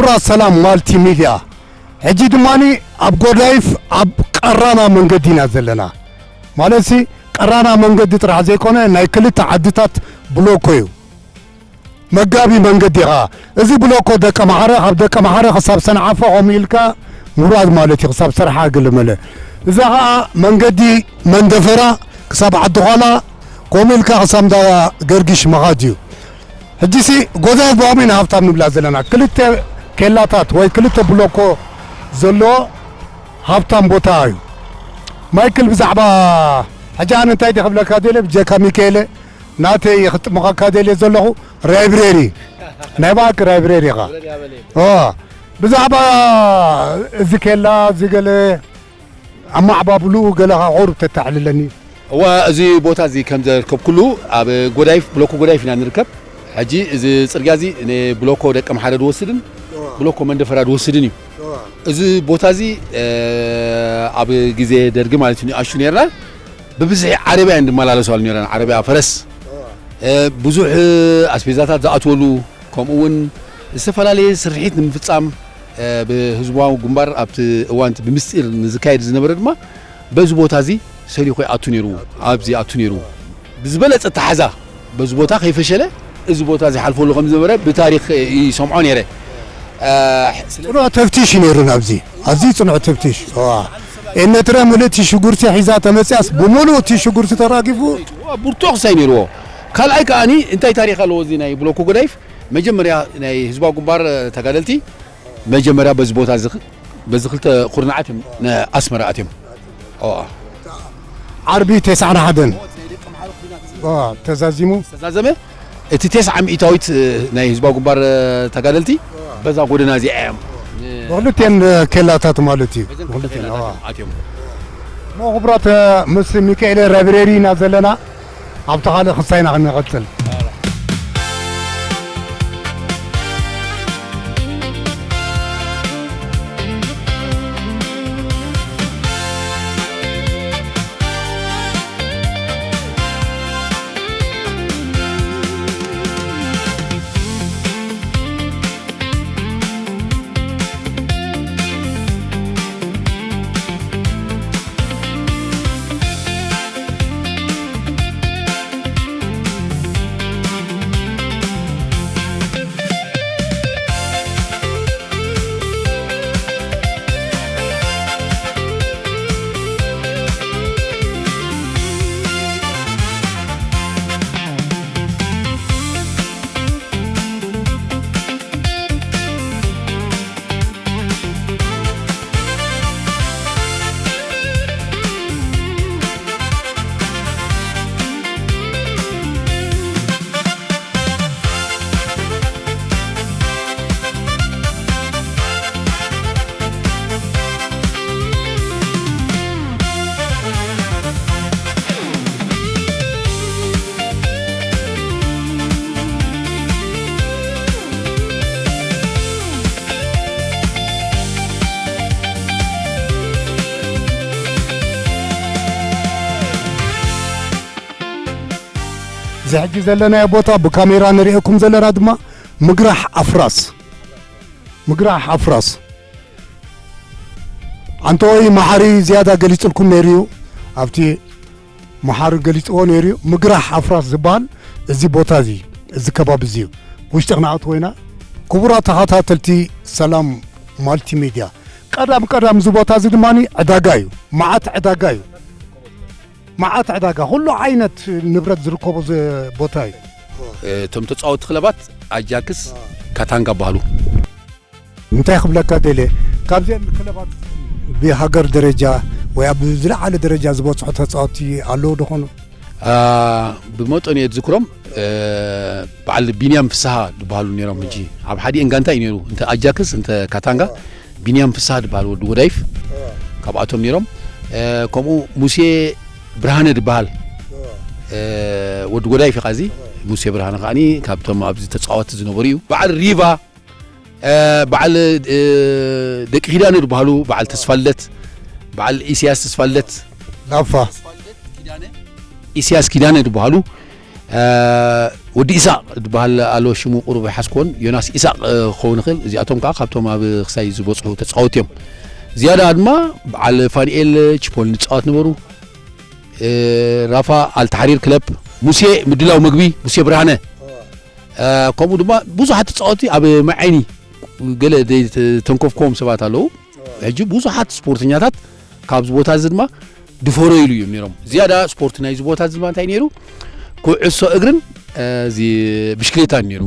ኩብራት ሰላም ማልቲ ሚድያ፣ ሕጂ ድማኒ ኣብ ጎዳይፍ ኣብ ቀራና መንገዲ ኢና ዘለና። ማለትሲ ቀራና መንገዲ ጥራሕ ዘይኮነ ናይ ክልተ ዓድታት ብሎኮ እዩ። መጋቢ መንገዲ ኸዓ እዚ ብሎኮ ደቀ መሓረ፣ ካብ ደቀ መሓረ ክሳብ ሰንዓፈ ከምኡ ኢልካ ምውራድ ማለት እዩ፣ ክሳብ ሰርሓ ገለመለ። እዛ ኸዓ መንገዲ መንደፈራ ክሳብ ዓዲ ዃላ ከምኡ ኢልካ ክሳብ እንዳ ገርጊሽ ምኻድ እዩ። ሕጂሲ ጎዛይ ብኦም ኢና ሃብታም ንብላ ዘለና። ክልተ ኬላታት ወይ ክልተ ብሎኮ ዘለዎ ሃብታም ቦታ እዩ። ማይክል ብዛዕባ ሕጂ ኣነ እንታይ ድየ ክብለካ ደልየ ብጀካ ሚካኤለ ናተይ ክጥምቐካ ደልየ ዘለኹ ራይብሬሪ ናይ ባክ ራይብሬሪ ኢኻ። ኦ፣ ብዛዕባ እዚ ኬላ እዚ ገለ ኣማዕባብሉ ገለኻ ቁሩብ ተታዕልለኒ። እዋ፣ እዚ ቦታ እዚ ከም ዘርከብኩሉ ኣብ ጎዳይፍ፣ ብሎኮ ጎዳይፍ ኢና ንርከብ። ሕጂ እዚ ጽርግያ እዚ ንብሎኮ ደቀ ምሓረ ዝወስድን ብሎኮ መንደፈራ ዝወስድን እዩ። እዚ ቦታ እዚ፣ እ፣ ኣብ ግዜ ደርጊ ማለት እዩ፣ ንኣሹ ነርና። ብብዝሒ ዓረብያ እንድመላለሳሉ ነርና፣ ዓረብያ ፈረስ። እ፣ ብዙሕ ኣስቤዛታት ዝኣትወሉ፣ ከምኡ እውን ዝተፈላለየ ስርሒት ንምፍጻም፣ እ፣ ብህዝባዊ ግንባር ኣብቲ እዋን እቲ ብምስጢር ንዝካየድ ዝነበረ ድማ በዚ ቦታ እዚ ሰሊኹ ይኣቱ ነይሩ፣ ኣብዚ ይኣቱ ነይሩ። ብዝበለጸ ተሓዛ በዚ ቦታ ከይፈሸለ እዚ ቦታ እዚ ሓልፈሉ ከም ዝነበረ ብታሪኽ ይሰምዖ ነይረ። እ፣ ጽኑዕ ተፍቲሽ እዩ ነይሩ ኣብዚ፣ ኣዝዩ ጽኑዕ ተፍቲሽ። እዋ። ኤነትረ ምልእቲ ሽጉርቲ ሒዛ ተመጽያስ ብምሉእ እቲ ሽጉርቲ ተራጊፉ። ብርቱዕ ክሳይ ነይርዎ። ካልኣይ ከኣኒ እንታይ ታሪኽ ኣለዎ እዚ ናይ ብሎኮ ጎዳይፍ? መጀመርያ ናይ ህዝባዊ ግንባር ተጋደልቲ መጀመርያ በዚ ቦታ እዚ ኽ-፣ በዚ ክልተ ኩርናዓት እዮም ንኣስመራ ኣትዮም። ኦ። ዓርቢ ተስዓን ሓደን። ኦ፣ ተዛዚሙ። ተዛዘመ። እቲ ተስዓ ሚእታዊት ናይ ህዝባዊ ግንባር ተጋደልቲ በዛ ጎደና እዚኣ እዮም። ብክልቴን ኬላታት ማለት እዩ። በዘን ክልተ ብክልቴን፣ ኬላታት ኦ። እዮም ኣትዮም። እሞ ክቡራት፣ ምስ ሚካኤል ራይብሬሪ ኢና ዘለና። ኣብቲ ካልእ ክስታይና ክንቐጽል። እዚ ሕጂ ዘለናዮ ቦታ ብካሜራ ንርእየኩም ዘለና ድማ ምግራሕ ኣፍራስ፣ ምግራሕ ኣፍራስ። ዓንተወይ መሓሪ ዝያዳ ገሊጹልኩም ነይሩ እዩ። ኣብቲ መሓሪ ገሊጽዎ ነይሩ እዩ። ምግራሕ ኣፍራስ ዝበሃል እዚ ቦታ እዚ፣ እዚ ከባቢ እዚ እዩ። ውሽጢ ክንኣትዎ ኢና። ክቡራት ተኸታተልቲ ሰላም ማልቲሜድያ፣ ቀዳም ቀዳም እዚ ቦታ እዚ ድማ ዕዳጋ እዩ። መዓት ዕዳጋ እዩ። መዓት ዕዳጋ፣ ኩሉ ዓይነት ንብረት ዝርከቦ ዝ-፣ ቦታ እዩ። እቶም ተጻወትቲ ክለባት ኣጃክስ፣ ካታንጋ በሃሉ። እንታይ ክብለካ ደልየ፣ ካብዘን ክለባት ብሃገር ደረጃ ወይ ኣብ ዝለዓለ ደረጃ ዝበጽሑ ተጻወትቲ ኣለዉ ዶ ኾኑ? አ፣ ብመጠኑ እየ ዝዝክሮም። እ፣ በዓል ቢንያም ፍስሃ ዝበሃሉ ነይሮም። ሕጂ ኣብ ሓዲኤን ጋንታ እዩ ነይሩ፣ እንተ ኣጃክስ እንተ ካታንጋ። ቢንያም ፍስሃ ዝበሃል ወዲ ጎዳይፍ ካብኣቶም ነይሮም። እ፣ ከምኡ ሙሴ ብርሃነ ዝበሃል፣ እ፣ ወዲ ጎዳይፍ እዩ። ኻዚ ሙሴ ብርሃነ ከዓኒ ካብቶም ኣብዚ ተጻወትቲ ዝነበሩ እዩ። በዓል ሪቫ፣ እ፣ በዓል፣ እ፣ ደቂ ኪዳነ ዝበሃሉ፣ በዓል ተስፋልደት፣ በዓል ኢሳያስ ተስፋልደት፣ ላፋ። ኢሳያስ ኪዳነ ዝበሃሉ፣ እ፣ ወዲ ኢሳቕ ዝበሃል ኣሎ፣ ሽሙ ቁሩብ ኣይሓዝኮን፣ ዮናስ ኢሳቕ፣ እ፣ ክኸውን ይኽእል። እዚኣቶም ከዓ ካብቶም ኣብ ክሳይ ዝበጽሑ ተጻወትቲ እዮም። ዝያዳ ድማ በዓል ፋንኤል ቺፖል ንጻወት ነበሩ። እ፣ ራፋ ኣልተሓሪር ክለብ፣ ሙሴ ምድላው መግቢ፣ ሙሴ ብርሃነ። እ፣ ከምኡ ድማ ብዙሓት ተጻወትቲ ኣብ ማይ ዓይኒ ገለ ዘይተንከፍክዎም ሰባት ኣለዉ። ሕጂ ብዙሓት ስፖርተኛታት ካብዚ ቦታ እዚ ድማ ድፈሮ ኢሉ እዮም ነይሮም። ዝያዳ ስፖርት ናይዚ ቦታ እዚ ድማ እንታይ ነይሩ? ኩዕሶ እግርን፣ እ፣ እዚ ብሽክሌታን ነይሩ።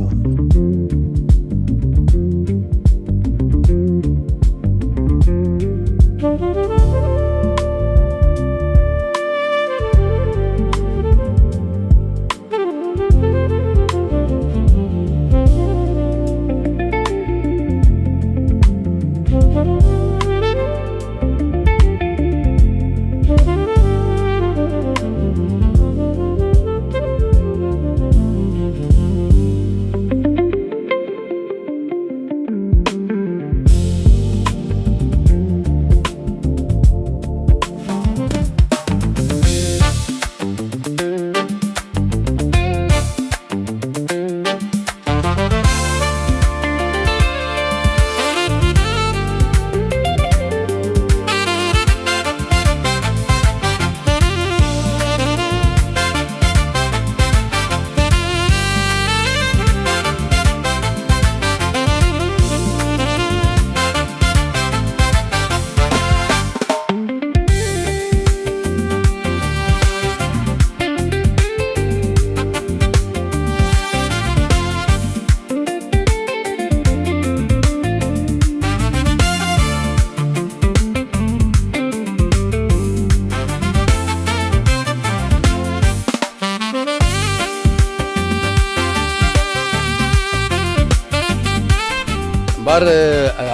እምበኣር፣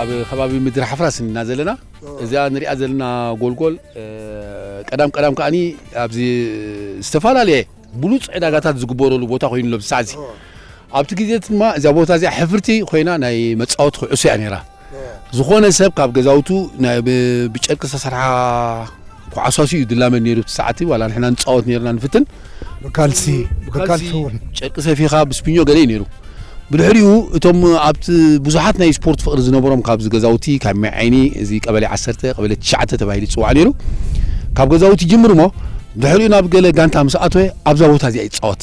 ኣብ ከባቢ ምድሪ ሓፍራስ ኢና ዘለና። እዚኣ ንሪኣ ዘለና ጎልጎል፣ እ፣ ቀዳም ቀዳም ከኣኒ ኣብዚ ዝተፈላለየ ብሉጽ ዕዳጋታት ዝግበረሉ ቦታ ኮይኑ ኣሎ ብሳዕዚ። ኣብቲ ግዜ ድማ እዛ ቦታ እዚኣ ሕፍርቲ ኮይና ናይ መጻወቲ ኩዕሶ እያ ነይራ። ዝኾነ ሰብ ካብ ገዛውቱ ናይ ብ-፣ ብጨርቂ ዝተሰርሓ ኩዓሳሱ እዩ ድላመድ ነይሩ። እቲ ሰዓት ዋላ ንሕና ንጻወት ነይርና ንፍትን። ብካልሲ፣ ብካልሲ ብካልሲ እውን። ጨርቂ ሰፊኻ ብስፒኞ ገለ እዩ ነይሩ። ብድሕሪኡ እቶም ኣብቲ ብዙሓት ናይ ስፖርት ፍቕሪ ዝነበሮም ካብዚ ገዛውቲ ካብ ማይ ዓይኒ፣ እዚ ቀበሌ ዓሰርተ፣ ቀበሌ ትሽዓተ ተባሂሉ ይጽዋዕ ነይሩ። ካብ ገዛውቲ ጅምር እሞ ድሕሪኡ ናብ ገለ ጋንታ ምስ ኣተወ ኣብዛ ቦታ እዚኣ ይጻወት።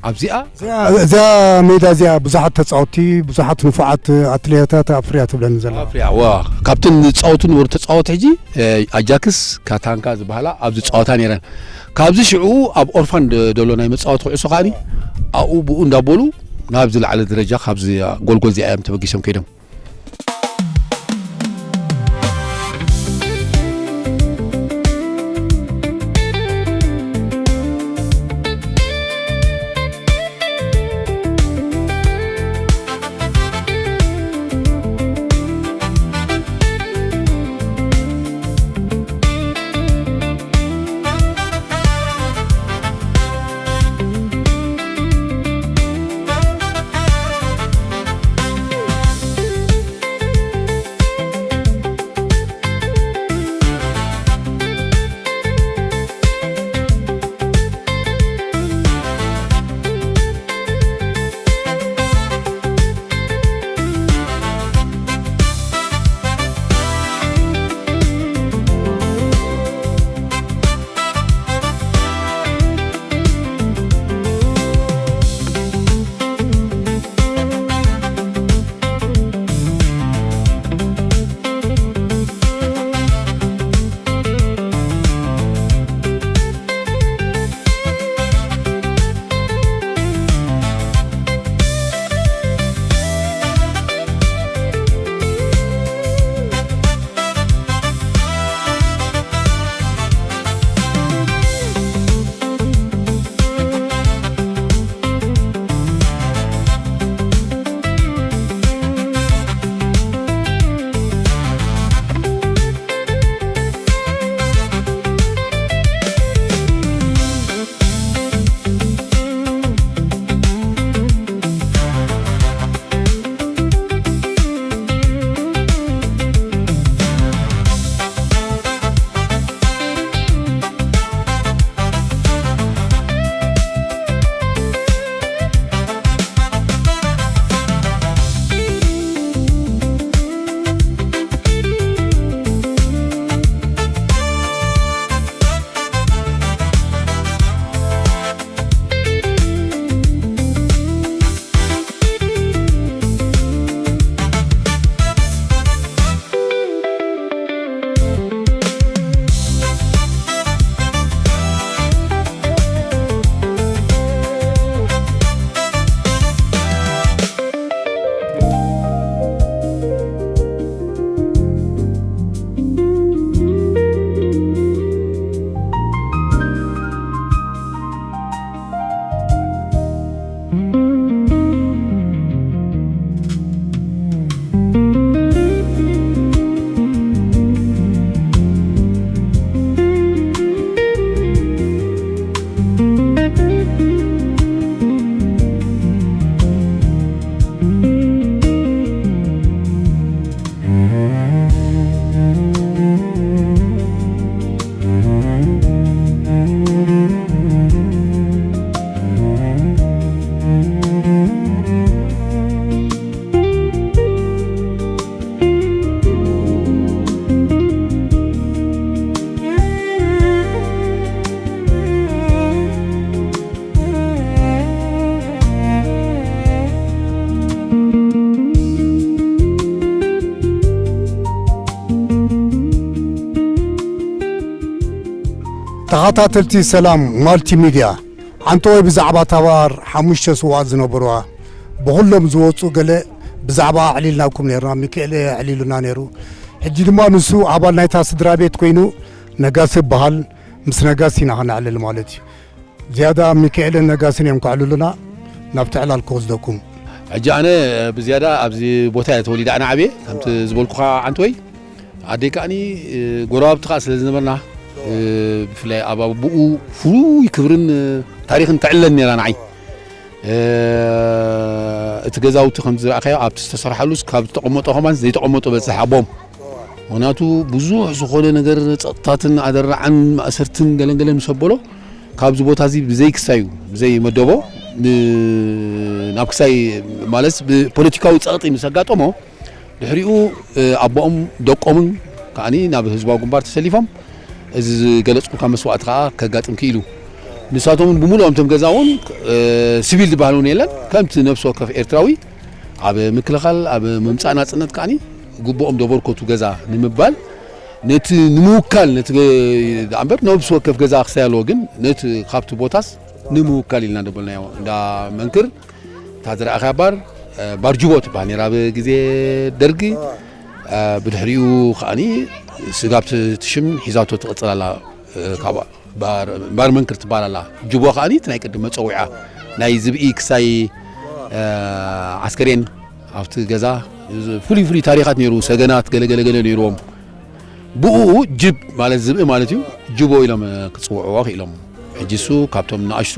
ኣብዚኣ እዚኣ፣ እዚኣ ሜዳ እዚኣ ብዙሓት ተጻወትቲ፣ ብዙሓት ንፉዓት ኣትሌታት ኣፍርያ ትብለኒ ዘላ። ኣፍርያ፣ ዋ፣ ካብተን ዝጻወቱ ነበሩ ተጻወት ሕጂ፣ እ፣ ኣጃክስ ካታንካ ዝበሃላ ኣብዚ ጻወታ ነይረን። ካብዚ ሽዑ ኣብ ኦርፋን ደ-፣ ደሎ ናይ መጻወቲ ኩዕሶ ከኣኒ ኣብኡ ብኡ እንዳበሉ ናብ ዝለዓለ ደረጃ ካብዚ ጎልጎል እዚኣ እዮም ተበጊሶም ከይዶም። ተኸታተልቲ ሰላም ማልቲ ሚድያ፣ ሓንቲ ወይ ብዛዕባ ታባር ሓሙሽተ ስውኣት ዝነበሩዋ ብኹሎም ዝወፁ ገለ ብዛዕባ ኣዕሊልናኩም ነርና፣ ሚካኤል ኣዕሊሉና ነይሩ። ሕጂ ድማ ንሱ ኣባል ናይታ ስድራ ቤት ኮይኑ ነጋሲ ይበሃል። ምስ ነጋሲ ኢና ከነዕልል ማለት እዩ። ዝያዳ ሚካኤልን ነጋስን እዮም ከዕልሉና። ናብቲ ዕላል ክወስደኩም። ሕጂ ኣነ ብዝያዳ ኣብዚ ቦታ እየ ተወሊደ፣ ኣነ ዓብየ ከምቲ ዝበልኩኻ ዓንተወይ። ኣደይ ከዓኒ ጎረባብቲ ከዓ ስለ ዝነበርና፣ ብፍላይ ኣብ ኣቦኡ ፍሉይ ክብርን ታሪኽን ተዕለን ነይራ ንዓይ። እቲ ገዛውቲ ከም ዝረኣኻዮ ኣብቲ ዝተሰርሓሉስ ካብ ዝተቐመጦ ከማን ዘይተቐመጦ በፅሕ ኣቦም። ምክንያቱ ብዙሕ ዝኾነ ነገር ጸጥታትን ኣደራዓን ማእሰርትን ገለንገለን ምስ ኣበሎ ካብዚ ቦታ እዚ ብዘይ ክሳዩ ብዘይ መደቦ ን- ናብ ክሳይ ማለት ብፖለቲካዊ ጸቕጢ ምስ ኣጋጠሞ ድሕሪኡ ኣቦኦም ደቆምን ከዓኒ ናብ ህዝባዊ ግንባር ተሰሊፎም እዚ ዝገለጽኩልካ መስዋእቲ ከዓ ከጋጥም ክኢሉ። ንሳቶም እውን ብምሉኦም እቶም ገዛ እውን ሲቪል ዝበሃል እውን የለን። ከምቲ ነብሲ ወከፍ ኤርትራዊ ኣብ ምክልኻል ኣብ ምምጻእ ናጽነት ከዓኒ ግቡኦም ዘበርከቱ ገዛ ንምባል ነቲ ንምውካል ነቲ ገ- ደኣ እምበር ነብሲ ወከፍ ገዛ ክሳይ ኣለዎ ግን ነቲ ካብቲ ቦታስ ንምውካል ኢልና ደበልናዮ እንዳ መንክር እታ ዝረኣኻ ባር ባር ጅቦ ትበሃል ነራ ኣብ ግዜ ደርጊ። ብድሕሪኡ ከዓኒ ስጋብ ትሽም ሒዛቶ ትቕጽል ኣላ። ካብ ባር መንክር ትበሃል ኣላ። ጅቦ ከዓኒ እቲ ናይ ቅድም መጸዊዓ ናይ ዝብኢ ክሳይ ዓስከሬን ኣብቲ ገዛ ፍሉይ ፍሉይ ታሪኻት ነይሩ። ሰገናት ገለገለገለ ነይርዎም። ብኡ ጅብ ማለት ዝብኢ ማለት እዩ። ጅቦ ኢሎም ክፅውዕዎ ክኢሎም። ሕጂ እሱ ካብቶም ንኣሽቱ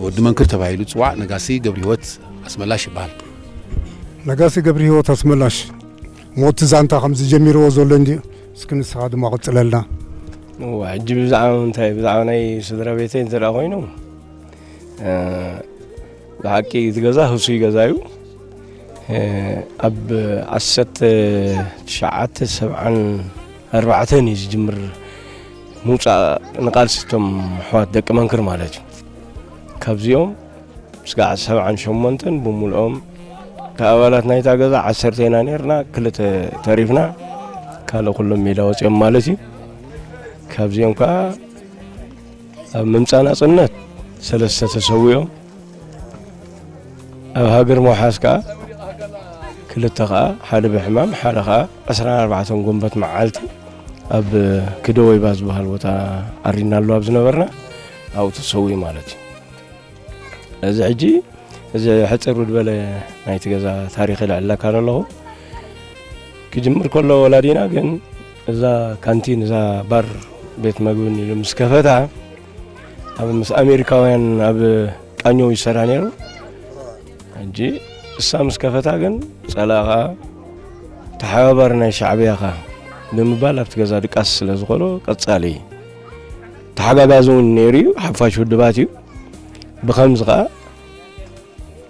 ወዲ መንክር ተባሂሉ ዝፅዋዕ ነጋሲ ገብረ ህይወት ኣስመላሽ ይበሃል። ነጋሲ ገብረ ህይወት ኣስመላሽ ሞት ዛንታ ከም ዝጀሚርዎ ዘሎ እንዲ እስኪ ንስኻ ድማ ቅፅለልና። እዋ፣ ሕጂ ብዛዕባ እንታይ? ብዛዕባ ናይ ስድራ ቤተይ እንተ ደኣ ኮይኑ፣ እ፣ ብሓቂ እቲ ገዛ ህሱይ ገዛ እዩ። እ፣ ኣብ ዓሰርተ ትሽዓተ ሰብዓን ኣርባዕተን እዩ ዝጅምር ምውፃእ ንቃልሲ እቶም ኣሕዋት ደቂ መንክር ማለት እዩ። ካብዚኦም ስጋዕ ሰብዓን ሸሞንተን ብምልኦም፣ ካብ ኣባላት ናይታ ገዛ ዓሰርተ ኢና ነርና፣ ክልተ ተሪፍና፣ ካልእ ኩሎም ሜዳ ወፂኦም ማለት እዩ። ካብዚኦም ከዓ ኣብ ምምፃእ ናፅነት ሰለስተ ተሰዊኦም፣ ኣብ ሃገር ምውሓስ ከዓ ክልተ ከዓ፣ ሓደ ብሕማም፣ ሓደ ከዓ ዕስራን ኣርባዕተን ጎንበት መዓልቲ ኣብ ክደ ወይባ ዝበሃል ቦታ ዓሪና ኣሎ ኣብ ዝነበርና ኣብኡ ተሰዊኡ ማለት እዩ። እዚ ሕጂ እዚ ሕፅር ዝበለ ናይቲ ገዛ ታሪኽ ይልዕለካ ኣለኹ። ክጅምር ከሎ ወላዲና ግን እዛ ካንቲን፣ እዛ ባር ቤት መግብን ኢሉ ምስ ከፈታ፣ ኣብ ምስ ኣሜሪካውያን ኣብ ቃኘው ይሰራ ነይሩ። ሕጂ እሳ ምስ ከፈታ ግን ጸላእኻ ተሓባባሪ ናይ ሻዕብያኻ ብምባል ኣብቲ ገዛ ድቃስ ስለ ዝኾሎ ቀጻሊ ተሓጋጋዚ እውን ነይሩ እዩ። ሓፋሽ ውድባት እዩ። ብኸምዚ ኸኣ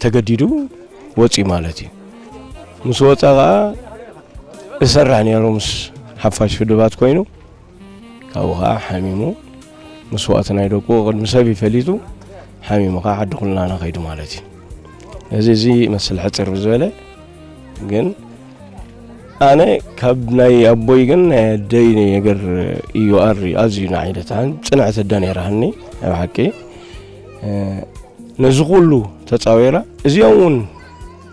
ተገዲዱ ወጺኡ ማለት እዩ። ምስ ወጻ ኸኣ እሰርሕ ነይሩ ምስ ሓፋሽ ውድባት ኮይኑ፣ ካብኡ ኸኣ ሓሚሙ መስዋእቲ ናይ ደቁ ቅድሚ ሰብ እዩ ፈሊጡ፣ ሓሚሙ ኸኣ ዓዲ ኩልናና ከይዱ ማለት እዩ። እዚ፣ እዚ ይመስል ሕጽር ብዝበለ። ግን ኣነ ካብ ናይ ኣቦይ ግን ናይ ኣደይ ነገር እዩ ኣር ኣዝዩ ንዓይ ደትሓን ጽንዕቲ ኣደ ነይራኒ። ኣብ ሓቂ፣ እ፣ ነዚ ኩሉ ተጻዊራ፣ እዚኦም እውን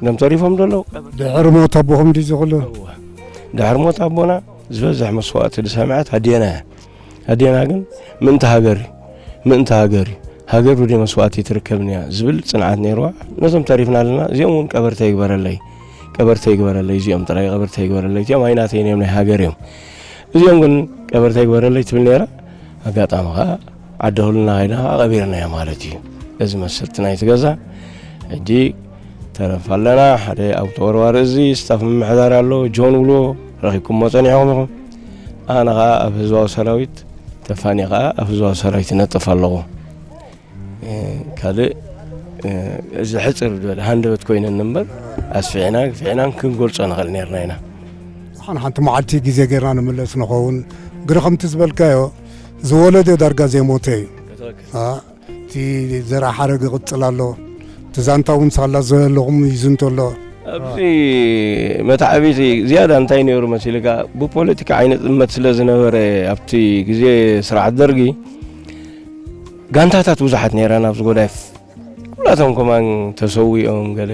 ደም ተሪፎም ዘለዉ። ድሕሪ ሞት ኣቦኹም ድዩ እዚ ኩሉ? እወ። ድሕሪ ሞት ኣቦና ዝበዝሕ መስዋእቲ ዝሰምዐት ኣዴና እያ። ኣዴና ግን ምእንቲ ሃገር እዩ፣ ምእንቲ ሃገር እዩ፣ ሃገር ብደይ መስዋእቲ ትርከብን እያ ዝብል ጽንዓት ነይርዋ። ነዞም ተሪፍና ኣለና፣ እዚኦም እውን ቀበርተ ይግበረለይ፣ ቀበርተ ይግበረለይ፣ እዚኦም ጥራይ ቀበርተ ይግበረለይ፣ እዚኦም ኣይናተይን እዮም፣ ናይ ሃገር እዮም። እዚኦም ግን ቀበርተ ይግበረለይ ትብል ነይራ። ኣጋጣሚ ኸዓ ዓዲ ህሉና ከይድና ኸዓ ቀቢርናዮ ማለት እዩ። እዚ መስልቲ ናይቲ ገዛ ሕጂ ተረፍ ኣለና። ሓደ ኣብ ተወርዋሪ እዚ ስታፍ ምምሕዳር ኣሎ፣ ጆን ውሎ ረኺብኩሞ ጸኒሕኩም ኢኹም። ኣነ ኸዓ ኣብ ህዝባዊ ሰራዊት ተፋንየ ኸዓ ኣብ ህዝባዊ ሰራዊት እነጥፍ ኣለኹ። እ፣ ካልእ፣ እ፣ እዚ ሕጽር ዝበለ ሃንደበት ኮይነኒ እምበር ኣስፊዕና ግፊዕናን ክንገልጾ ንኽእል ነርና ኢና። ሓን ሓንቲ መዓልቲ ግዜ ጌርና ንምለስ ንኸውን። ግሪ ከምቲ ዝበልካዮ ዝወለደ ዳርጋ ዘይሞተ እዩ። አ፣ እቲ ዘርኣ ሓረግ ይቕጽል ኣሎ። እቲ ዛንታ እውን ሳላ ዘለኹም ይዝንቶ ኣሎ። ኣብዚ መታዕቢቲ ዝያዳ እንታይ ነይሩ መሲልካ? ብፖለቲካ ዓይነት ጥመት ስለ ዝነበረ ኣብቲ ግዜ ስርዓት ደርጊ ጋንታታት ብዙሓት ነይረን ኣብዚ ጎዳይፍ። ኩላቶም ከማን ተሰዊኦም፣ ገለ፣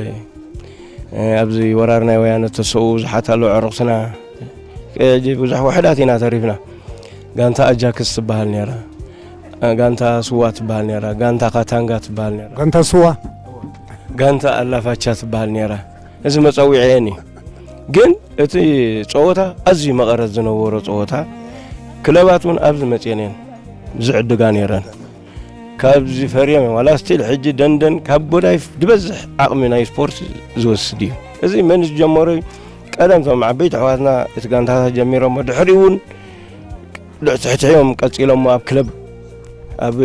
እ፣ ኣብዚ ወራር ናይ ወያነ ተሰዉ ብዙሓት ኣለዉ ኣዕሩኽትና። ሕጂ ብዙሕ ውሑዳት ኢና ተሪፍና። ጋንታ ኣጃክስ ትበሃል ነይራ፣ እ፣ ጋንታ ስዋ ትበሃል ነይራ፣ ጋንታ ካታንጋ ትበሃል ነይራ፣ ጋንታ ስዋ። ጋንታ ኣላፋቻ ትበሃል ነይራ። እዚ መጸዊዒአን እዩ። ግን እቲ ጸወታ ኣዝዩ መቐረት ዝነበሮ ጸወታ፣ ክለባት እውን ኣብዚ መጽኤን እየን ዝዕድጋ ነይረን። ካብዚ ፈርዮም እዮም። ዋላ ስቲል ሕጂ ደንደን ካብ ጎዳይፍ ዝበዝሕ ዓቕሚ ናይ ስፖርት ዝወስድ እዩ። እዚ መን ዝጀመሮ እዩ? ቀደም እቶም ዓበይቲ ኣሕዋትና እቲ ጋንታታት ጀሚሮሞ፣ ድሕሪኡ እውን ትሕትሕዮም ቀጺሎሞ ኣብ ክለብ፣ ኣብ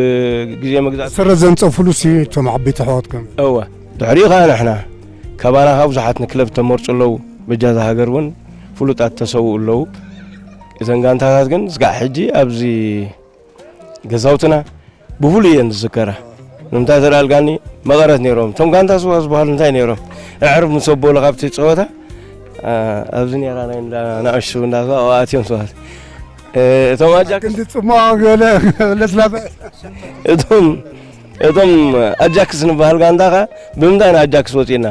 ግዜ መግዛእቲ። ስረ ዘንጸፉሉ ሲ እቶም ዓበይቲ ኣሕዋት ከም እወ፣ ድሕሪኡ ኸዓ ንሕና ካባና ካብ ብዙሓት ንክለብ ተመርጹ ኣለዉ። በጃዛ ሃገር እውን ፍሉጣት ተሰውኡ ኣለዉ። እተን ጋንታታት ግን ስጋዕ ሕጂ ኣብዚ ገዛውትና ብፍሉይ እየን ዝዝከራ። ንምንታይ ተዳልጋኒ መቐረት ነይሮም። እቶም ጋንታ ስዋ ዝበሃሉ እንታይ ነይሮም? ኣዕርብ ምስ ኣበሉ ካብቲ ጸወታ፣ ኣ፣ ኣብዚ ነይራ ናይ እንዳ ናእሽቱ እንዳ ስዋ ኣብኣ ኣትዮም ሰባት። እ፣ እቶም ኣጃክስ ክንዲ ጽማቕ ገለ ለስላሳ። እቶም፣ እቶም ኣጃክስ ንበሃል ጋንታ ኸ ብምንታይ ንኣጃክስ ወጺእና?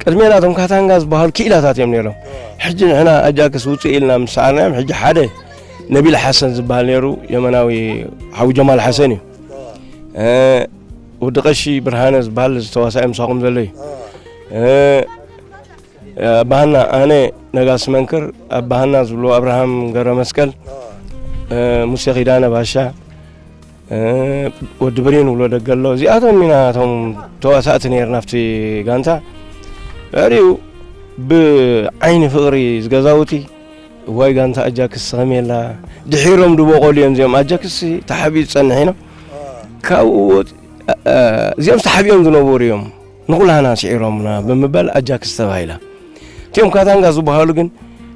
ቅድሜና እቶም ካታንጋ ዝበሃሉ ክኢላታት እዮም ነይሮም። ሕጂ ንሕና ኣጃክስ ውፅእ ኢልና ምስ ሰዓርናዮም፣ ሕጂ ሓደ ነቢል ሓሰን ዝበሃል ነይሩ፣ የመናዊ ሓው ጀማል ሓሰን እዩ። እ፣ ወዲ ቀሺ ብርሃነ ዝበሃል ዝተዋሳኤ ምሳኹም ዘሎ እዩ። እ፣ ኣባህና ኣነ ነጋሲ መንክር፣ ኣባህና ዝብሎ ኣብርሃም ገብረ መስቀል፣ እ፣ ሙሴ ኪዳነ ባሻ፣ እ፣ ወዲ ብሬን ውሎ ደገሎ፣ እዚኣቶም ኢና እቶም ተዋሳእቲ ነይርና ኣብቲ ጋንታ። ድሕሪኡ ብዓይኒ ፍቕሪ ዝገዛውቲ፣ እዋይ ጋንታ ኣጃክስ ከመይ ኣላ፣ ድሒሮም ድበቆሉ እዮም እዚኦም። ኣጃክስ ተሓቢኡ ዝጸንሕ ኢና። ካብኡ ወጽ-፣ እ፣ እ፣ እዚኦም ተሓቢኦም ዝነበሩ እዮም፣ ንኹላህና ስዒሮምና ብምባል ኣጃክስ ተባሂላ። እቲኦም ካታንጋ ዝበሃሉ ግን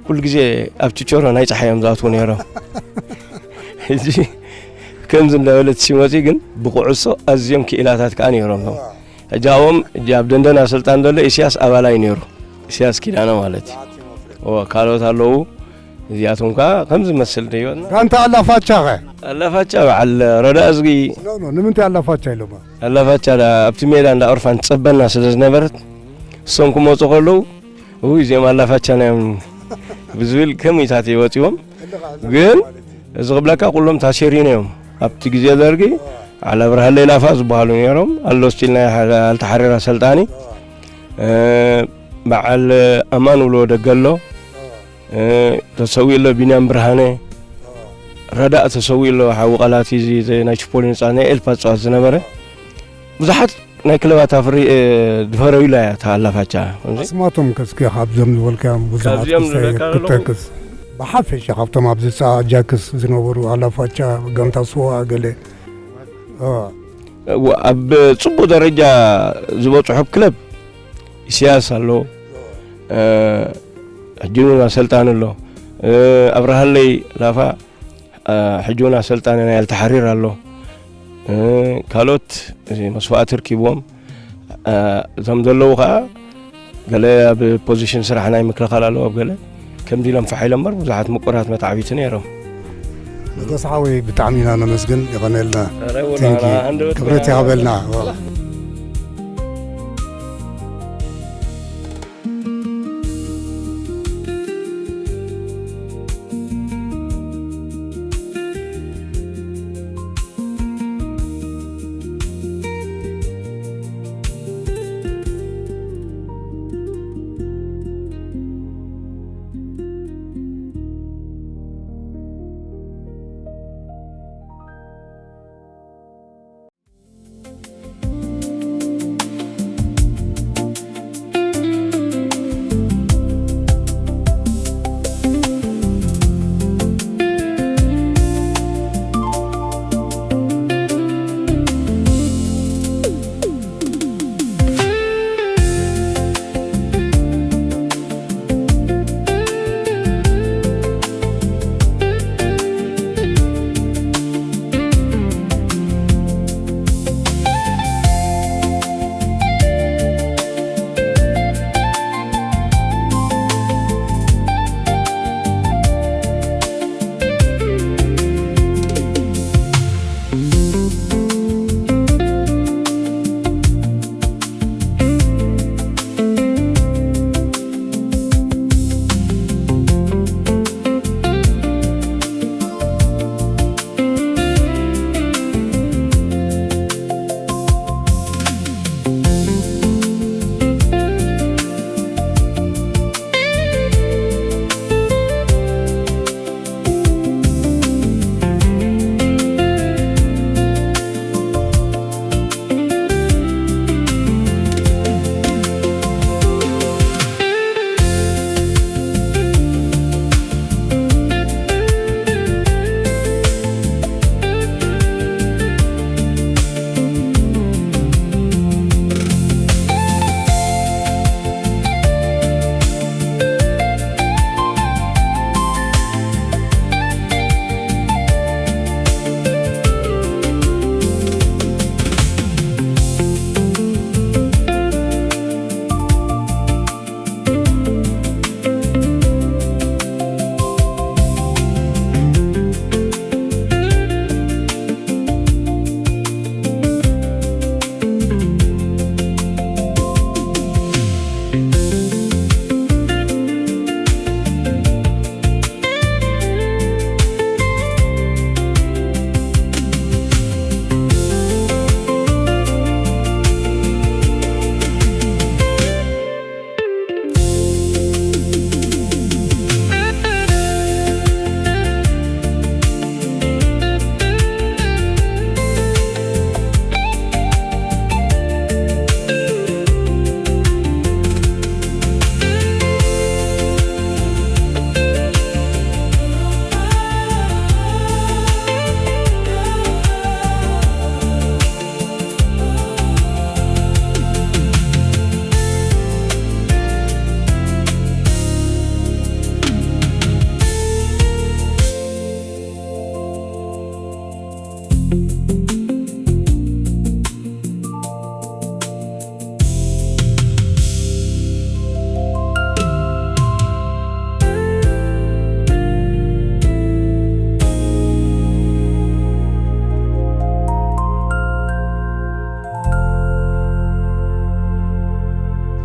ኩሉ ግዜ ኣብ ችቾሮ ናይ ጸሓይ እዮም ዝኣትዉ ነይሮም። ሕጂ ከምዚ እንዳበለት ሽመፂ ግን ብኩዕሶ ኣዝዮም ክኢላታት ከዓ ነይሮም እዮም። ሕጂ ኣብኦም ሕጂ ኣብ ደንደን ኣሰልጣን ዘሎ ኢሳያስ ኣባላይ ነይሩ። ኢሳያስ ኪዳነ ማለት እዩ። እወ፣ ካልኦት ኣለዉ። እዚኣቶም ከዓ ከምዚ መስል ዶ ይወትና? ጋንታ ኣላፋቻ ኸ? ኣላፋቻ በዓል ረዳ እዝጊ። ኖ፣ ኖ፣ ንምንታይ ኣላፋቻ ኢሎማ? ኣላፋቻ ዳ-፣ ኣብቲ ሜዳ እንዳ ኦርፋን ትጸበና ስለ ዝነበረት፣ እሶም ክመጹ ከለዉ፣ "ውይ፣ እዚኦም ኣላፋቻና እዮም" ብዝብል ከመይታት ይወጽዎም። ግን እዚ ክብለካ፣ ኩሎም ታሴሪኖ እዮም። ኣብቲ ግዜ ደርጊ፣ ዓል ኣብርሃለይ ላፋ ዝበሃሉ ነይሮም። ኣሎ ስቲል ናይ ሓ-፣ ኣልተሓሪራ ሰልጣኒ። እ፣ በዓል ኣማን ውሎ ደገሎ። እ፣ ተሰዊኡ ኣሎ ቢንያም ብርሃነ። ረዳእ ተሰዊኡ ኣሎ፣ ሓዊ ቃላቲ፣ እዚ፣ እዚ ናይ ችፖሊ ንጻት፣ ናይ ኤልፓ ዝጻወት ዝነበረ። ብዙሓት ናይ ክለባት ኣፍሪ-፣ እ፣ ዝፈረዩላ እያ እታ ኣላፋቻ። ከምዚ ኣስማቶም ከስኪ ካብዞም ዝበልካዮም ብዙሓት ካብዚኦም ክሳይ ዝበልካ ዘለኹ ክትጠቅስ። ብሓፈሻ ካብቶም ኣብዚ ሳ-፣ ኣጃክስ ዝነበሩ ኣላፋቻ፣ ጋንታ ስዋ፣ ገለ። እ። እወ፣ ኣብ ጽቡቕ ደረጃ ዝበጽሑ ክለብ ኢሳያስ ኣሎ። እ፣ ሕጂ እውን ኣሰልጣኒ ኣሎ። እ፣ ኣብርሃለይ ላፋ፣ እ፣ ሕጂ እውን ኣሰልጣኒ ናይ ኣልተሓሪር ኣሎ። እ፣ ካልኦት፣ እዚ መስዋእቲ ርኪብዎም፣ እ፣ እቶም ዘለዉ ኸዓ ገለ ኣብ ፖዚሽን ስራሕ ናይ ምክልኻል ኣለዉ፣ ኣብ ገለ ከምዚ ኢሎም ፋሕ ኢሎም እምበር ብዙሓት ምቁራት መታዕቢቲ ነይሮም። ንጉስ ሓወይ ብጣዕሚ ኢና ነመስግን፣ የቐንየልና። ኧረ ወላ ቴንኪ። ኣና ሃንደበት ክብረት ወላ ይሃበልና።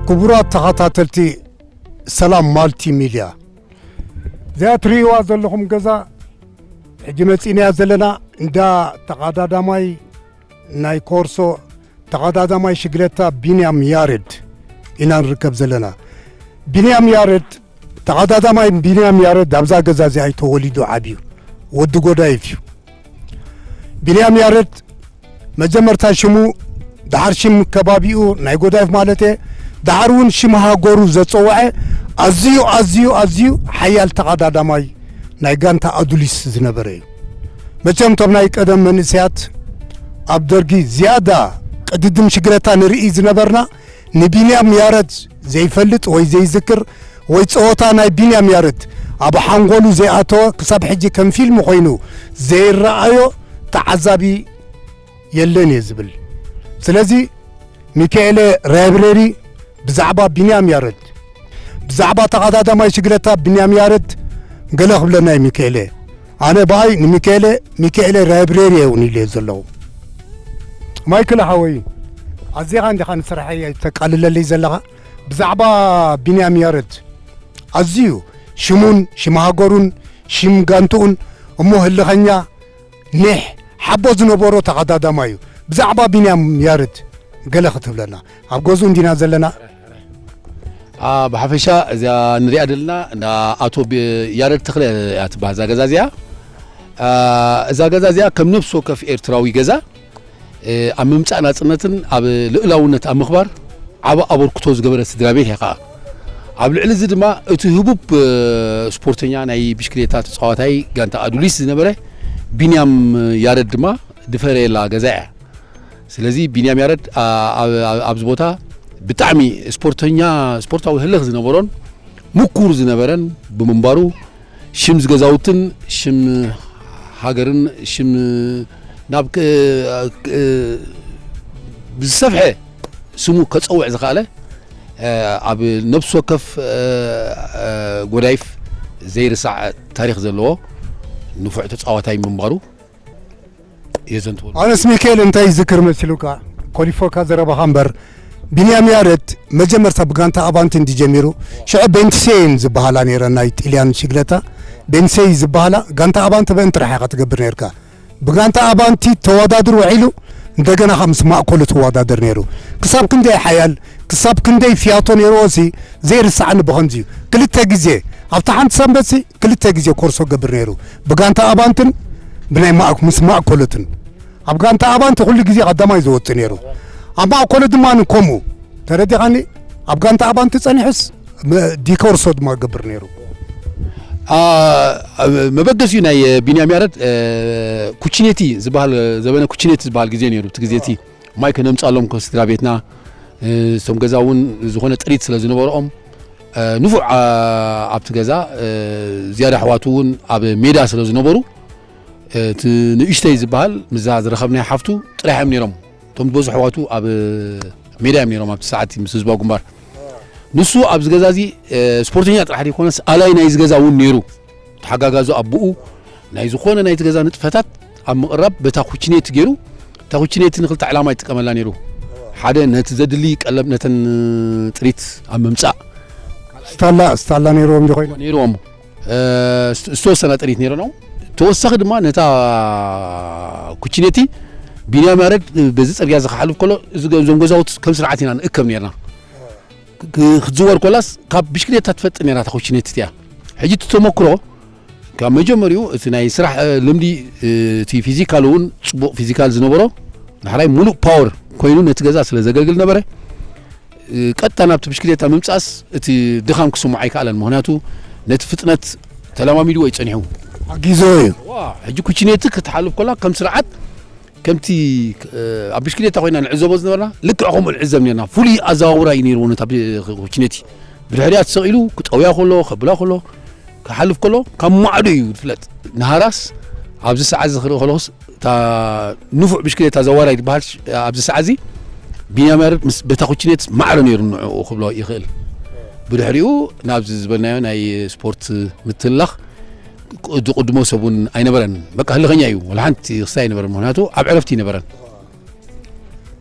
ክቡራት ተኸታተልቲ ሰላም ማልቲ ሚድያ፣ እዚኣ ትርእይዋ ዘለኹም ገዛ ሕጂ መጺእናያ ዘለና እንዳ ተቐዳዳማይ ናይ ኮርሶ ተቐዳዳማይ ሽግለታ ቢንያም ያሬድ ኢና ንርከብ ዘለና። ቢንያም ያሬድ፣ ተቐዳዳማይ ቢንያም ያሬድ ኣብዛ ገዛ እዚኣ እዩ ተወሊዱ ዓብዩ። ወዲ ጎዳይፍ እዩ። ቢንያም ያሬድ መጀመርታ ሽሙ፣ ደሓር ሽም ከባቢኡ፣ ናይ ጎዳይፍ ማለት እየ፣ ደሓር እውን ሽም ሃገሩ ዘጸውዐ ኣዝዩ፣ ኣዝዩ፣ ኣዝዩ ሓያል ተቐዳዳማይ ናይ ጋንታ ኣዱሊስ ዝነበረ እዩ። መቸም እቶም ናይ ቀደም መንእሰያት ኣብ ደርጊ ዝያዳ ቅድድም ሽግለታ ንርኢ ዝነበርና፣ ንቢንያም ያረድ ዘይፈልጥ ወይ ዘይዝክር ወይ ጸወታ ናይ ቢንያም ያረድ ኣብ ሓንጎሉ ዘይኣተወ፣ ክሳብ ሕጂ ከም ፊልም ኮይኑ ዘይረኣዮ ተዓዛቢ የለን እየ ዝብል። ስለዚ ሚካኤለ ራይብረሪ ብዛዕባ ቢንያም ያረድ፣ ብዛዕባ ተቐዳዳማይ ሽግለታ ቢንያም ያረድ ገለ ክብለና እዩ ሚካኤለ። ኣነ ብኣይ ንሚካኤለ፣ ሚካኤለ ራይብረሪ እየ እውን ኢለ ዘለኹ። ማይክል ሓወይ፣ ኣዚኻ እንዲኻ ንስራሐይ ተቃልለለይ ዘለኻ። ብዛዕባ ቢንያም ያረድ ኣዝዩ ሽሙን ሽም ሃገሩን ሽም ጋንትኡን እሞ ህልኸኛ ኒሕ ሓቦ ዝነበሮ ተቐዳዳማይ እዩ። ብዛዕባ ቢንያም ያረድ ገለ ክትብለና። ኣብ ገዝኡ እንዲና ዘለና። አ፣ ብሓፈሻ እዚኣ ንሪኣ ዘለና እንዳ ኣቶ ቢ- ያረድ ተኽለ እያ ትበሃል እዛ ገዛ እዚኣ። አ፣ እዛ ገዛ እዚኣ ከም ነፍሲ ወከፍ ኤርትራዊ ገዛ፣ እ፣ ኣብ ምምጻእ ናጽነትን ኣብ ልእላውነት ኣብ ምኽባር ዓቢ ኣበርክቶ ዝገበረ ስድራ ቤት እያ ከኣ። ኣብ ልዕሊ እዚ ድማ እቲ ህቡብ፣ እ፣ ስፖርተኛ ናይ ብሽክሌታ ተጻዋታይ ጋንታ ኣዱሊስ ዝነበረ ቢንያም ያረድ ድማ ድፈረየላ ገዛ እያ። ስለዚ ቢንያም ያረድ፣ አ፣ ኣብ- ኣብ- ኣብዚ ቦታ ብጣዕሚ ስፖርተኛ፣ ስፖርታዊ ህልኽ ዝነበሮን ምኩር ዝነበረን ብምንባሩ ሽም ዝገዛውትን ሽም ሃገርን ሽም ናብ ክ- ክ- ብዝሰፍሐ ስሙ ከጸውዕ ዝኸኣለ፣ እ፣ ኣብ ነብሲ ወከፍ፣ እ፣ እ፣ ጎዳይፍ ዘይርሳዕ ታሪኽ ዘለዎ ንፉዕ ተጻዋታይ ምንባሩ የዘንትወሉ። ኣነስ ሚካኤል እንታይ ይዝክር መሲሉካ? ኮሊፎካ ዘረባኻ እምበር፣ ቢንያም ያረድ መጀመርታ ብጋንታ ኣባንቲ እንዲ ጀሚሩ። ሽዑ ቤንትሴ እየን ዝበሃላ ነይረን ናይ ጢልያን ሽግለታ። ቤንትሴ ዝበሃላ ጋንታ ኣባንቲ በን ጥራሕ ኢኻ ትገብር ነይርካ። ብጋንታ ኣባንቲ ተወዳድር ውዒሉ፣ እንደገና ካብ ምስ ማእከሉ ትወዳደር ነይሩ። ክሳብ ክንደይ ሓያል፣ ክሳብ ክንደይ ፍያቶ ነይርዎ ሲ ዘይርሳዕኒ ብኸምዚ እዩ። ክልተ ግዜ ኣብታ ሓንቲ ሰንበት ሲ ክልተ ግዜ ኮርሶ ገብር ነይሩ። ብጋንታ ኣባንትን ብናይ ማእክ- ምስ ማእኮሎትን። ኣብ ጋንታ ኣባንቲ ኩሉ ግዜ ቀዳማይ ዝወጽእ ነይሩ። ኣብ ማእኮሎ ድማ ከምኡ። ተረዲኻኒ? ኣብ ጋንታ ኣባንቲ ጸኒሑስ መ- ዲኮርሶ ድማ ገብር ነይሩ። አ፣ መበገሲኡ ናይ ቢንያም ያረድ፣ እ፣ ኩችኔቲ ዝበሃል፣ ዘበነ ኩችኔቲ ዝበሃል ግዜ ነይሩ። እቲ ግዜ እቲ ማይ ከነምጻሎም ከስድራ ቤትና፣ እ፣ እቶም ገዛ እውን ዝኾነ ጥሪት ስለ ዝነበረኦም፣ እ፣ ንፉዕ፣ አ፣ ኣብቲ ገዛ፣ እ፣ ዝያዳ ኣሕዋቱ እውን ኣብ ሜዳ ስለ ዝነበሩ፣ እ፣ እቲ ንእሽተይ ዝበሃል ምስዛ ዝረኸብናዮ ሓፍቱ ጥራሕ እዮም ነይሮም። እቶም ዝበዝሑ ኣሕዋቱ ኣብ ሜዳ እዮም ነይሮም ኣብቲ ሰዓት ምስ ህዝባዊ ግንባር። ንሱ ኣብዚ ገዛ እዚ፣ እ፣ ስፖርተኛ ጥራሕ ዘይኮነስ ኣላይ ናይዚ ገዛ እውን ነይሩ። ተሓጋጋዙ ኣቦኡ ናይ ዝኾነ ናይቲ ገዛ ንጥፈታት ኣብ ምቕራብ በታ ኩችኔት ገይሩ፣ እታ ኩችኔት ንክልተ ዕላማ ይጥቀመላ ነይሩ። ሓደ ነቲ ዘድሊ ቀለብ ነተን ጥሪት ኣብ ምምጻእ ስታላ ስታላ ነይርዎም ዲኾይኑ? ነይርዎም፣ እ፣ ስት- ዝተወሰነ ጥሪት ነይሩ ነው። ተወሳኺ ድማ ነታ ኩችኔቲ ቢንያም ያረድ በዚ ጽርግያ እዚ ክሓልፍ ከሎ እዚ ገ- እዞም ገዛውት ከም ስርዓት ኢና ንእከብ ነርና። ክ- ክትዝወር ኮላስ ካብ ብሽክሌታ ትፈጥን ነራ እታ ኮችኔት እቲኣ። ሕጂ እቲ ተመክሮ ካብ መጀመሪኡ እቲ ናይ ስራሕ፣ እ፣ ልምዲ፣ እ፣ እቲ ፊዚካል እውን ጽቡቕ ፊዚካል ዝነበሮ፣ ዳሕራይ ሙሉእ ፓወር ኮይኑ ነቲ ገዛ ስለ ዘገልግል ነበረ። እ፣ ቀጥታ ናብቲ ብሽክሌታ ምምጻእስ እቲ ድኻም ክስምዖ ኣይከኣለን። ምኽንያቱ ነቲ ፍጥነት ተለማሚድዎ እዩ ጸኒሑ። ሓጊዞ እዩ። ዋ፣ ሕጂ ኩችኔቲ ክትሓልፍ ኮላ ከም ስርዓት ከምቲ፣ እ፣ ኣብ ብሽክሌታ ኮይና ንዕዘቦ ዝነበርና ልክዕ ከምኡ ንዕዘብ ነርና። ፍሉይ ኣዘዋውራ እዩ ነይርዎ ነታ ብ- ኩችኔቲ። ብድሕሪኣ ተሰቒሉ ክጠውያ ከሎ፣ ከብላ ከሎ፣ ክሓልፍ ከሎ ካብ ማዕዶ እዩ ዝፍለጥ። ንሃራስ ኣብዚ ሰዓት እዚ ክርኢ ከለኹስ፣ እታ ንፉዕ ብሽክሌታ ዘዋራይ ዝበሃል ሽ-፣ ኣብዚ ሰዓት እዚ ቢንያም ያረድ ምስ በታ ኩችኔት ማዕረ ነይሩ ንዕኡ ክብሎ ይኽእል። ብድሕሪኡ ናብዚ ዝበልናዮ ናይ ስፖርት ምትላኽ ቅ-፣ ዝቕድሞ ሰብ እውን ኣይነበረን። በቃ ህልኸኛ እዩ። ወላ ሓንቲ ክስታይ ኣይነበረን። ምኽንያቱ ኣብ ዕረፍቲ ኣይነበረን።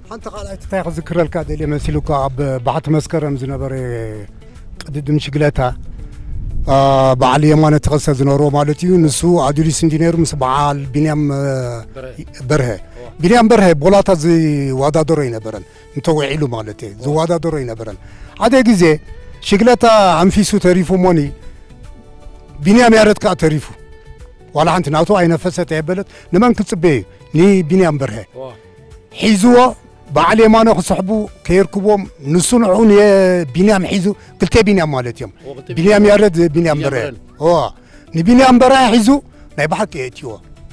ሓንቲ ካልኣይቲ እንታይ ክዝክረልካ ደልየ መሲሉካ፣ ኣብ ባሕቲ መስከረም ዝነበረ ቅድድም ሽግለታ፣ አ፣ በዓል የማነ ተኸስተ ዝነበሮ ማለት እዩ። ንሱ ኣዱሊስ እንዲ ነይሩ ምስ በዓል ቢንያም፣ አ፣ በርሀ። በርሀ። ቢንያም በርሀ ቦላታ ዝወዳደሮ ኣይነበረን። እንተ ውዒሉ ማለት እዩ። ዝወዳደሮ ኣይነበረን። ሓደ ግዜ ሽግለታ ኣንፊሱ ተሪፉ እሞኒ፣ ቢንያም ያረድ ከኣ ተሪፉ። ዋላ ሓንቲ ናቱ ኣይነፈሰት ኣየበለት። ንመን ክጽበ እዩ? ንቢንያም በርሀ። ዋ። ሒዝዎ በዓል የማነ ክስሕቡ ከየርክቦም፣ ንሱ ንዕኡ ንቢንያም ሒዙ፣ ክልተ ቢንያም ማለት እዮም። ኦ፣ ክልተ ቢንያም ቢንያም። ያረድ፣ ቢንያም ቢንያም በርሀ። በርሀ። ኦ፣ ንቢንያም በርሀ ሒዙ ናይ ብሓቂ የእትዎ።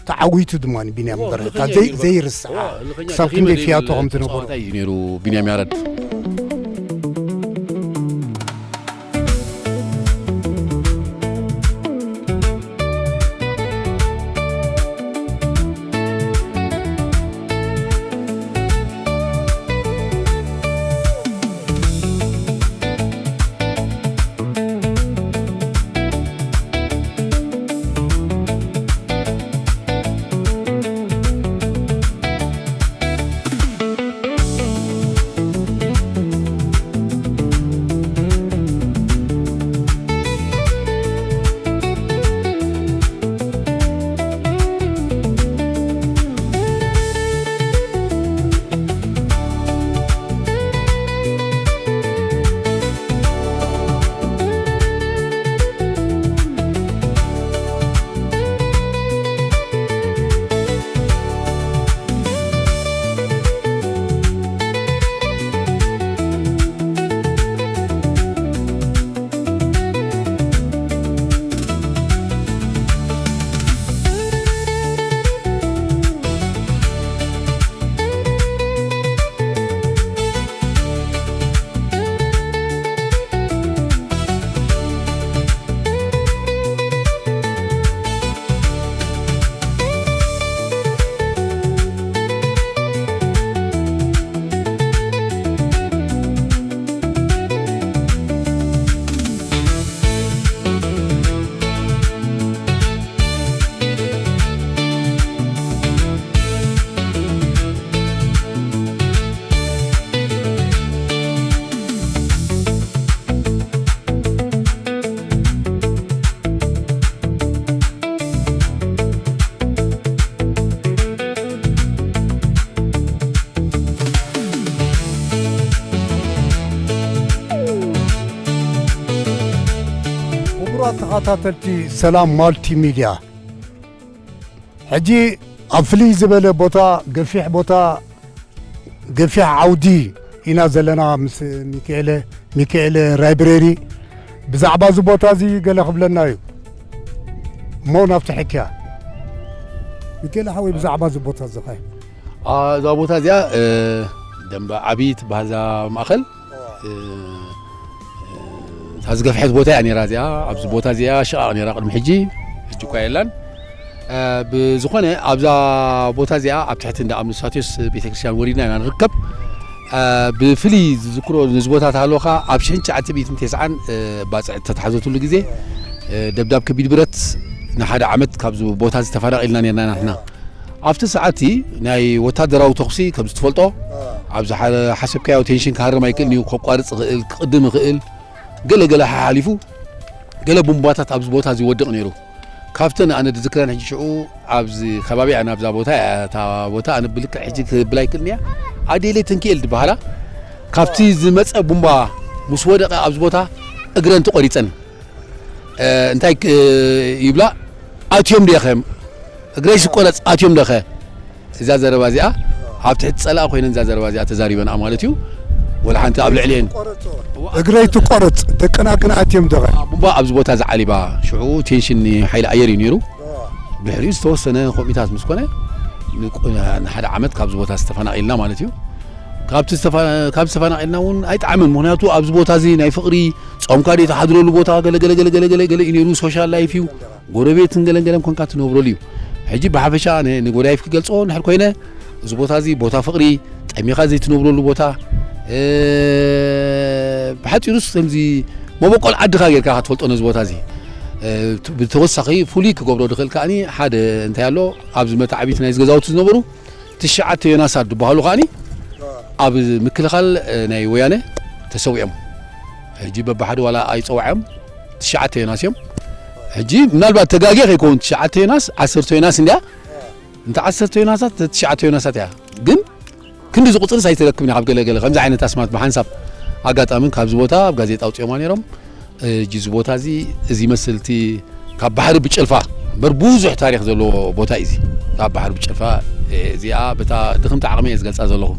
ተዓዊቱ ድማ ንቢንያም ኦ፣ በርሀ። ህልኸኛ ካብ ዘይ-፣ እዩ ነይሩ። ዘይርስዓ ኦ፣ ህልኸኛ ክሳብ ደኺመ ክንደይ ዘይብል ፍያቶ ከም ዝነበሮ። ጸዋታ እዩ ነይሩ ቢንያም ያረድ። ክቡራት ተኸታተልቲ ሰላም ማልቲ ሚድያ፣ ሕጂ ኣብ ፍልይ ዝበለ ቦታ፣ ገፊሕ ቦታ፣ ገፊሕ ዓውዲ ኢና ዘለና ምስ ሚካኤለ፣ ሚካኤለ ላይብረሪ። ብዛዕባ እዚ ቦታ እዚ ገለ ክብለና እዩ እሞ ናብቲ ሕክያ። ሚካኤለ ሓወይ፣ ብዛዕባ እዚ ቦታ እዚ ኸ? አ፣ እዛ ቦታ እዚኣ፣ እ፣ ደንበ ዓቢ ትበሃል እዛ ማእኸል። እ፣ እታ ዝገፍሐት ቦታ እያ ነይራ እዚኣ። ኣብዚ ቦታ እዚኣ ሽቓቕ ነይራ ቅድሚ ሕጂ፣ ሕጂ እኳ የላን። እ፣ ብዝኾነ ኣብዛ ቦታ እዚኣ ኣብ ትሕቲ እንዳ ኣምንስታቴዎስ ቤተክርስትያን ወሪድና ኢና ንርከብ። እ፣ ብፍልይ ዝዝክሮ ነዚ ቦታ ተሃለወኻ ኣብ ሽሕን ትሽዓተ ሚእትን ተስዓን፣ እ፣ ባጽዕ ተታሕዘትሉ ግዜ፣ እ፣ ደብዳብ ከቢድ ብረት ንሓደ ዓመት ካብዚ ቦታ እዚ ተፈናቒልና ነርና ኢና ንሕና። ኣብቲ ሰዓትቲ ናይ ወታደራዊ ተኹሲ ከም ዝትፈልጦ፣ ኣብዚ ሓደ ሓሰብካዮ ቴንሽን ክሃርም ኣይክእልን እዩ፣ ከቋርጽ ይኽእል፣ ክቕድም ይኽእል፣ ገለ ገለ ሓሓሊፉ ገለ ቡምባታት ኣብዚ ቦታ እዚ ይወድቕ ነይሩ። ካብተን ኣነ ዝዝክረን ሕጂ ሽዑ ኣብዚ ከባቢ እያ፣ ናብዛ ቦታ እያ፣ እታ ቦታ ኣነ ብልክዕ ሕጂ ክብል ኣይክእልን እያ። ኣዴለይ ትንክኤል ዝበሃላ ካብቲ ዝመጸ ቡምባ ምስ ወደቐ ኣብዚ ቦታ እግረን ተቖሪጸን። እ፣ እንታይ ክ-፣ ይብላ፣ ኣትዮም ዲኸም? እግረይ ስቆረጽ ኣትዮም ዶኸ? እዛ ዘረባ እዚኣ ኣብ ትሕቲ ጸላኢ ኮይነን እዛ ዘረባ እዚኣ ተዛሪበንኣ ማለት እዩ። ወላ ሓንቲ ኣብ ልዕሊኤን። እግረይ ትቆረጽ፣ ደቅና ግን ኣትዮም ዶኸ? ቡምባ ኣብዚ ቦታ ዝዓሊባ ሽዑ ቴንሽን ሓይሊ ኣየር እዩ ነይሩ። ድሕሪኡ ዝተወሰነ ኮሚታት ምስ ኮነ ንቁ-፣ ንሓደ ዓመት ካብዚ ቦታ ዝተፈናቒልና ማለት እዩ። ካብቲ ዝተፈ-፣ ካብ ዝተፈናቒልና እውን ኣይጠዓመን። ምኽንያቱ ኣብዚ ቦታ እዚ ናይ ፍቕሪ፣ ጾምካ ደይ ትሓድረሉ ቦታ፣ ገለ ገለ ገለ ገለ ገለ ገለ እዩ ነይሩ። ሶሻል ላይፍ እዩ። ጎረቤትን ገለን ገለን ኮንካ ትነብረሉ እዩ። ሕጂ ብሓፈሻ ንጎዳይፍ ክገልጾ እንድሕር ኮይነ፣ እዚ ቦታ እዚ ቦታ ፍቕሪ፣ ጠሚኻ ዘይትነብረሉ ቦታ፣ ብሓፂሩስ ከምዚ መበቆል ዓድኻ ጌርካ ክትፈልጦ ነዚ ቦታ እዚ። ብተወሳኺ ፍሉይ ክገብሮ ዝኽእል ከዓኒ ሓደ እንታይ ኣሎ፣ ኣብዚ መታዕቢት ናይዚ ገዛውቲ ዝነበሩ ትሽዓተ ዮናሳት ዝበሃሉ ከዓኒ ኣብ ምክልኻል ናይ ወያነ ተሰዊኦም። ሕጂ በብሓደ ዋላ ኣይፀዋዕም ትሽዓተ ዮናስ እዮም። ሕጂ ምናልባት ተጋግየ ከይከውን ትሽዓተ ዮናስ ዓሰርተ ዮናስ እንዲያ፣ እንተ ዓሰርተ ዮናሳት ትሽዓተ ዮናሳት እያ። ግን ክንዲ ዝቁፅርስ ኣይትረክብን ካብ ገለ ገለ ከምዚ ዓይነት ኣስማት ብሓንሳብ ኣጋጣሚ ካብዚ ቦታ ኣብ ጋዜጣ ኣውፅኦማ ነይሮም። ሕጂ እዚ ቦታ እዚ እዚ ይመስል እቲ ካብ ባሕሪ ብጭልፋ እምበር ብዙሕ ታሪክ ዘለዎ ቦታ እዩ። እዚ ካብ ባሕሪ ብጭልፋ እዚኣ በታ ድኽምቲ ዓቕሚ እየ ዝገልፃ ዘለኹ።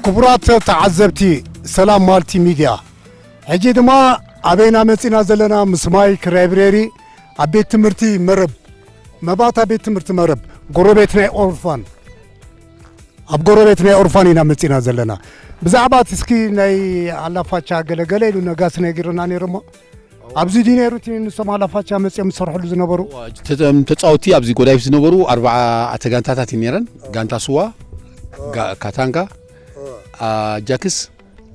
ክቡራት ተዓዘብቲ ሰላም ማልቲ ሚድያ፣ ሕጂ ድማ ኣበይና መጺና ዘለና? ምስ ማይክ ላይብሬሪ ኣብ ቤት ትምህርቲ መረብ፣ መባእታ ቤት ትምህርቲ መረብ፣ ጎረቤት ናይ ኦርፋን፣ ኣብ ጎረቤት ናይ ኦርፋን ኢና መጺና ዘለና። ብዛዕባ እቲ እስኪ ናይ ኣላፋቻ ገለገለ ኢሉ ነጋሲ ነጊርና ነይሩ እሞ፣ ኣብዚ ድዩ ነይሩ እቲ ንሶም ኣላፋቻ መጺኦም ዝሰርሕሉ ዝነበሩ? እቶም ተጻወትቲ ኣብዚ ጎዳይፍ ዝነበሩ ኣርባዓ ኣተ ጋንታታት እዩ ነይረን። ጋንታ ስዋ፣ ጋ-፣ ካታንጋ፣ ኣጃክስ፣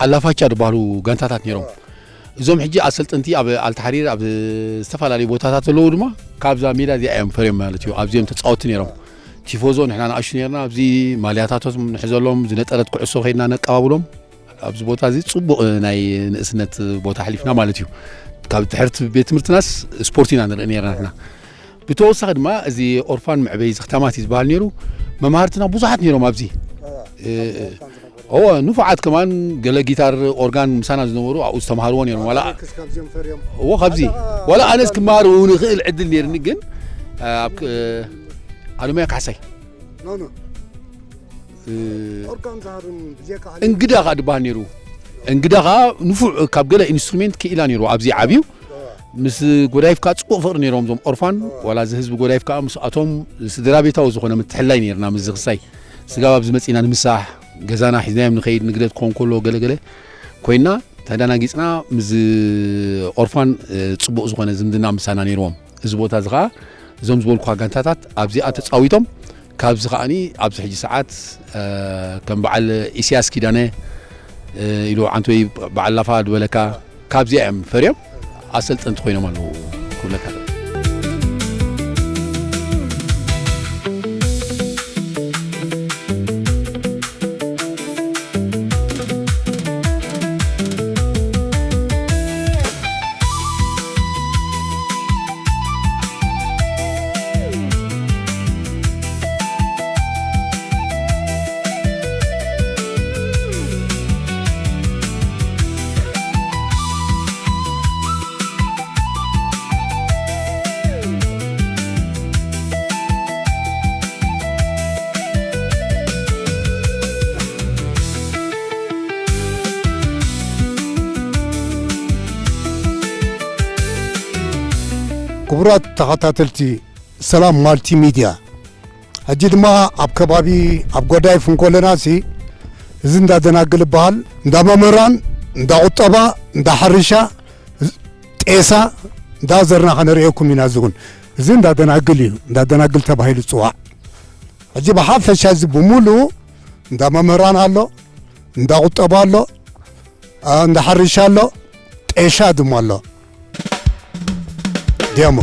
ኣላፋቻ ዝበሃሉ ጋንታታት ነይሮም። እዞም ሕጂ ኣሰልጠንቲ ኣብ ኣልተሓሪር ኣብ ዝተፈላለዩ ቦታታት ዘለዉ ድማ ካብዛ ሜዳ እዚኣ እዮም ፈርዮም ማለት እዩ። ኣብዚኦም ተጻወትቲ ነይሮም። ቲፎዞ ንሕና ንኣሹ ነርና፣ ኣብዚ ማልያታቶም ንሕዘሎም፣ ዝነጠረት ኩዕሶ ከይድና ነቀባብሎም። ኣብዚ ቦታ እዚ ጽቡቕ ናይ ንእስነት ቦታ ኣሕሊፍና ማለት እዩ። ካብ ትሕርቲ ቤት ትምህርትናስ ስፖርት ኢና ንርኢ ነርና ንሕና። ብተወሳኺ ድማ እዚ ኦርፋን መዕበዪ እዚ ከተማት እዩ ዝበሃል ነይሩ። መማህርትና ብዙሓት ነይሮም ኣብዚ። እ፣ እወ፣ ንፉዓት ከማን ገለ ጊታር፣ ኦርጋን ምሳና ዝነበሩ ኣብኡ ዝተማሃርዎ ነይሮም። ዋላ፣ እወ፣ ካብዚ። ዋላ ኣነስ ክመሃር እውን ይኽእል ዕድል ነይርኒ፣ ግን ኣብ ክ-፣ ኣለማዮ ካሕሳይ። ኖ፣ ኖ። እ፣ ኦርጋን ዝሃርም ብጀካ እንግዳ ኸኣ ድበሃል ነይሩ። እንግዳ ኸኣ ንፉዕ ካብ ገለ ኢንስትሩሜንት ክኢላ ነይሩ ኣብዚ ዓብዩ። ምስ ጎዳይፍ ከኣ ጽቡቕ ፍቕሪ ነይሮም እዞም ኦርፋን። ዋላ እዚ ህዝቢ ጎዳይፍ ከኣ ምስኣቶም ስድራ ቤታዊ ዝኾነ ምትሕልላይ ነይርና። ምስዚ ክሳይ ስጋብ ኣብዚ መጺና ንምሳሕ ገዛና ሒዝናዮም ንኸይድ ንግደት ክኾን ከሎ ገለ ገለ ኮይና ተደናጊጽና። ምስዚ ኦርፋን፣ እ፣ ጽቡቕ ዝኾነ ዝምድና ምሳና ነይርዎም። እዚ ቦታ እዚ ኸኣ እዞም ዝበልኩኻ ጋንታታት ኣብዚኣ ተጻዊቶም። ካብዚ ኸኣኒ ኣብዚ ሕጂ ሰዓት፣ እ፣ ከም በዓል ኢሳያስ ኪዳነ፣ እ፣ ኢሉ ዓንቶይ በዓል ላፋ ዝበለካ ካብዚኣ እዮም ፈርዮም ኣሰልጠንቲ ኮይኖም ኣለዉ ክብለካ። ክቡራት ተኸታተልቲ ሰላም ማልቲ ሚድያ፣ ሕጂ ድማ ኣብ ከባቢ ኣብ ጎዳይፍ እንኮለናሲ እዚ እንዳ ደናግል ይበሃል። እንዳ መምህራን፣ እንዳ ቁጠባ፣ እንዳ ሕርሻ፣ ጤሳ፣ እንዳ ዘርና ከነርእየኩም ኢና። እዚ እውን እዚ እንዳ ደናግል እዩ፣ እንዳ ደናግል ተባሂሉ ዝጽዋዕ። ሕጂ ብሓፈሻ እዚ ብምሉኡ እንዳ መምህራን ኣሎ፣ እንዳ ቁጠባ ኣሎ፣ ኣ፣ እንዳ ሕርሻ ኣሎ፣ ጤሻ ድማ ኣሎ። ዲያሞ።